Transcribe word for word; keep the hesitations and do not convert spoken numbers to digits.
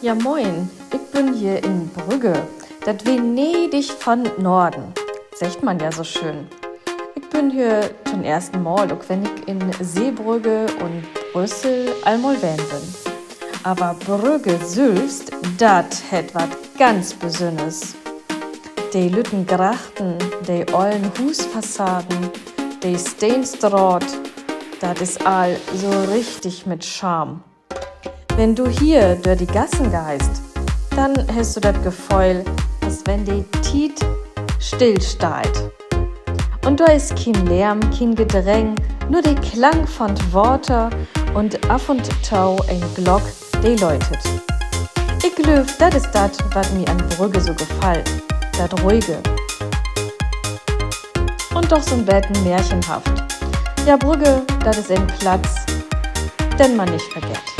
Ja, moin. Ik bün hier in Brügge, dat Venedig von Norden, seggt man ja so schöön. Ik bün hier to'n eersten Mal, ok wenn ik in Seebrügge un Brüssel al mal ween bün. Aver Brügge sülvst, dat hett wat ganz Besünners. De lütten Grachten, de ollen Huusfassaden, de Steenstraat, dat is all so richtig mit Charme. Wenn du hier dör de Gassen geihst, denn hest du dat Geföhl, as wenn de Tiet stillsteiht. Un dor is kien Lärm, kien Gedräng, nur de Klang von't Water un af un to en Glock, de läutet. Ik glööv, dat is dat, wat mi an Brügge so gefallt, dat Ruhige. Un doch so'n beten märchenhaft. Ja, Brügge, dat is en Platz, den man nich vergett.